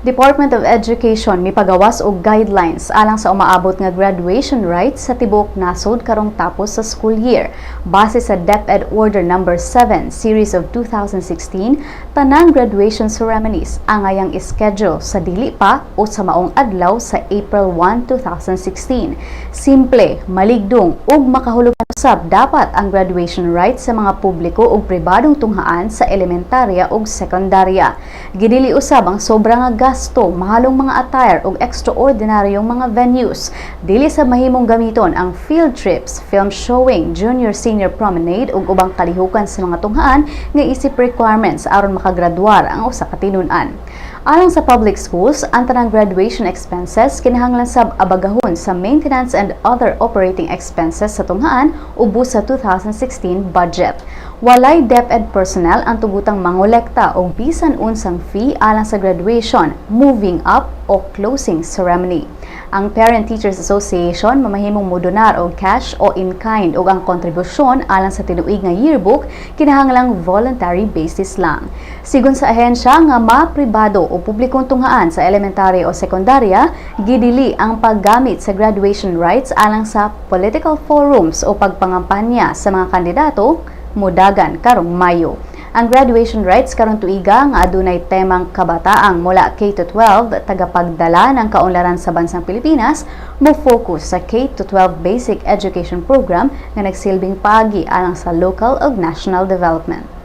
Department of Education mipagawas og guidelines alang sa umaabot nga graduation rites sa tibuok nasod karong tapos sa school year. Base sa DepEd Order Number 7, Series of 2016, tanang graduation ceremonies angayang ischedule sa dili pa o sa maong adlaw sa April 1, 2016. Simple, maligdong ug makahulugan usab dapat ang graduation rites sa mga publiko ug pribadong tunghaan sa elementarya ug sekundarya. Gidili usab ang sobra nga gasto, mahalong mga attire ug extraordinaryong mga venues. Dili sa mahimong gamiton ang field trips, film showing, junior senior promenade ug ubang kalihukan sa mga tunghaan nga isip requirements aron makagraduar ang usa ka tinun-an. Alang sa public schools, ang tanang graduation expenses kinahanglan sab abagahon sa maintenance and other operating expenses sa tunghaan ubos sa 2016 budget. Walay DepEd personnel ang tugutang mangolekta og bisan unsang fee alang sa graduation, moving up o closing ceremony. Ang Parent Teachers Association mamahimong modonar og cash o in-kind ug ang kontribusyon alang sa tinuig nga yearbook kinahanglang voluntary basis lang. Sigon sa ahensya nga mapribado o publikong tunghaan sa elementary o sekundarya, gidili ang paggamit sa graduation rites alang sa political forums o pagpangampanya sa mga kandidato mudagan karong Mayo. Ang graduation rites karon tuiga nga adunay temang kabataang mula K-12 tagapagdala ng kaunlaran sa bansang Pilipinas mo focus sa K-12 Basic Education Program nga nagsilbing paagi alang sa local ug national development.